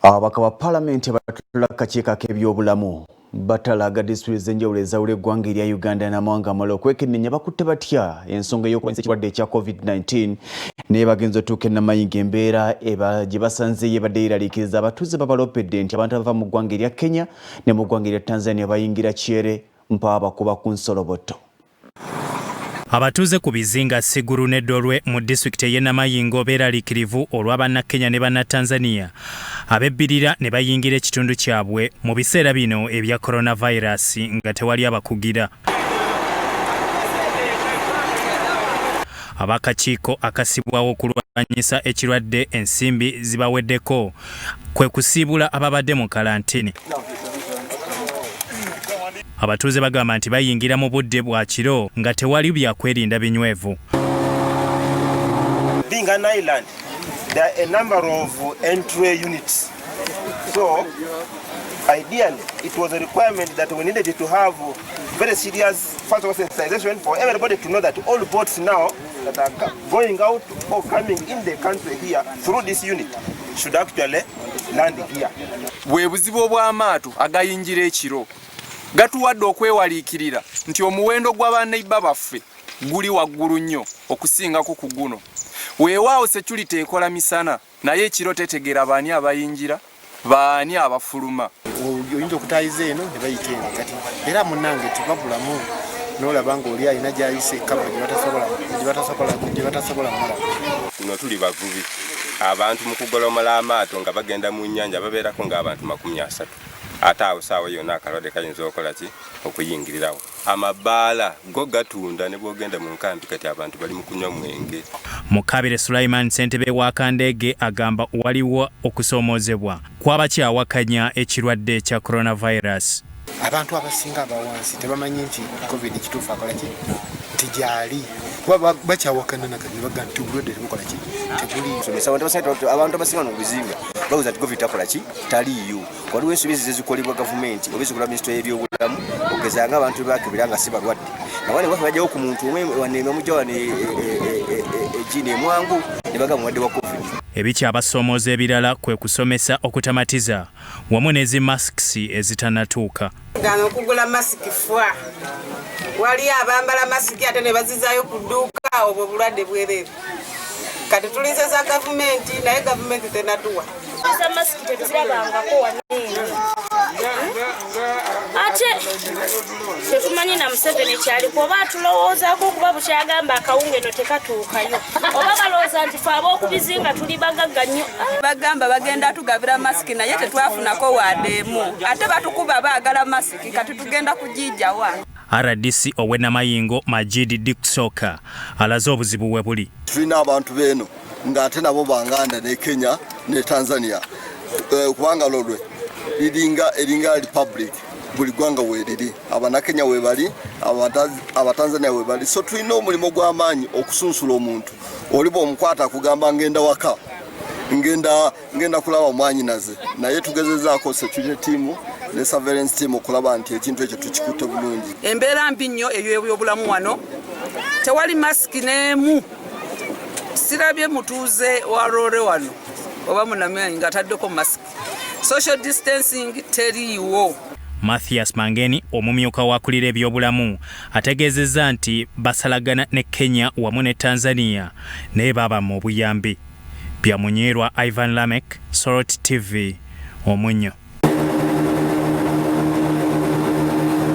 Ababaka ba Palamenti abatula kakiiko ak'ebyobulamu batalaga disitulikiti ez'enjawulo ezawula eggwanga erya Uganda n'amawanga amalala okwekenneenya bakutte batya ensonga ey'okulwanyisa ekirwadde ekya COVID-19, naye bagenze otuuka e Namayingo embeera gye basanzeeyo ebadde yeeraliikiriza. Abatuuze babaloopedde nti abantu abava mu ggwanga erya Kenya ne mu ggwanga erya Tanzania bayingira kyere mpaawo bakuba ku nsolobotto. Abatuuze ku bizinga Siguru ne Dolwe mu disitulikiti ey'e Namayingo beeraliikirivu olwa Bannakenya ne Bannatanzania abebbirira ne bayingira ekitundu kyabwe mu biseera bino ebya coronavirus nga tewali abakugira. Ab'akakiiko akasibwawo okulwanyisa ekirwadde ensimbi zibaweddeko kwe kusiibula ababadde mu kalantini. Abatuuze bagamba nti bayingira mu budde bwa kiro nga tewali byakwerinda binywevu. Being an island, there are a number of entry units. So, ideally, it was a requirement that we needed to have very serious first of all sensitization for everybody to know that all boats now that are going out or coming in the country here through this unit should actually land here. Bwe buzibu obw'amaato agayingira ekiro gatuwadde okwewaliikirira nti omuwendo gwa baneiba baffe guli waggulu nnyo okusingako ku guno. Weewaawo security ekola misana, naye ekiro tetegera baani abayingira, baani abafuluma. Oyinza okutayiza eno ne bayita eno, kati era munnange tebabulamu n'olaba ng'oli alina gy'ayise kaba gye batasobola mulaba. Kuno tuli bavubi. Abantu mu kugolomola amaato nga bagenda mu nnyanja babeerako ng'abantu 30, ate awo saawa yonna akalwadde kayinza okukola ki okuyingirirawo. Amabaala go gatunda ne bw'ogenda mu nkambi kati abantu bali mu kunywa mwenge. Mukabire Sulaiman, ssentebe wa Kandege, agamba waliwo okusoomoozebwa kw'abakyawakanya ekirwadde kya coronavirus. Abantu abasinga abawansi tebamanyi nti COVID kituufu akola ki, nti gyali, kuba bakyawakana nakati ne bagamba nti obulwadde tebukola ki, tebuli. Abantu abasinga no bizinga babuuza nti COVID takola ki, taliiyo. Waliwo ensobi ezize zikolebwa gavumenti oba ezikolwa minisitule y'ebyobulamu, okugeza nga abantu bakebera nga si balwadde, nga wano bajjawo ku muntu omwe wano bamugja wano egini emwangu ne bagamba mulwadde wa COVID. Ebikyabasoomooza ebirala kwe kusomesa okutamatiza wamu ne zi masks ezitanatuuka. Gano okugula masiki fwa, wali abambala masiki ate ne bazizaayo ku dduuka, obwo obulwadde bwereere. Kati tulinze za gavumenti, naye gavumenti tenatuwa. Za masiki tetuzirabangako wano eno, ate tetumanyi na Museveni kyaliko oba atulowoozaako, okuba bukyagamba akawunga eno tekatuukayo, oba balowooza nti fe ab'okubizinga tuli bagagga nnyo. Bagamba bagenda tugabira masiki, naye tetwafunako wadde emu, ate batukuba baagala masiki, kati tugenda kugijjawa? RDC ow'e Namayingo, Majid Diksoka, alaze obuzibu we buli. Tulina abantu beeno ng'ate nabo Banganda ne Kenya ne Tanzania, kubanga lolwe liringa eringa republic, buli ggwanga weeriri, Abanakenya webali, Abatanzania webali. So tulina omulimu gw'amaanyi okusunsula omuntu oli bw'omukwata akugamba ngenda waka, ngenda kulaba mwanyinaze, naye tugezezaako security team ne surveillance team okulaba nti ekintu ekyo tukikutte bulungi. Embeera mbi nnyo ey'ebyobulamu wano, tewali masiki n'emu. Sirabye mutuuze wa Loore wano oba munamyanyi ng'ataddeko masiki. Social distancing teriiwo. Mathias Mangeni, omumyuka w'akulira ebyobulamu, ategeezezza nti basalagana ne Kenya wamu ne Tanzania, naye baabamma obuyambi. Byamunyirwa Ivan Lamek, Soroti TV, Omunnyo.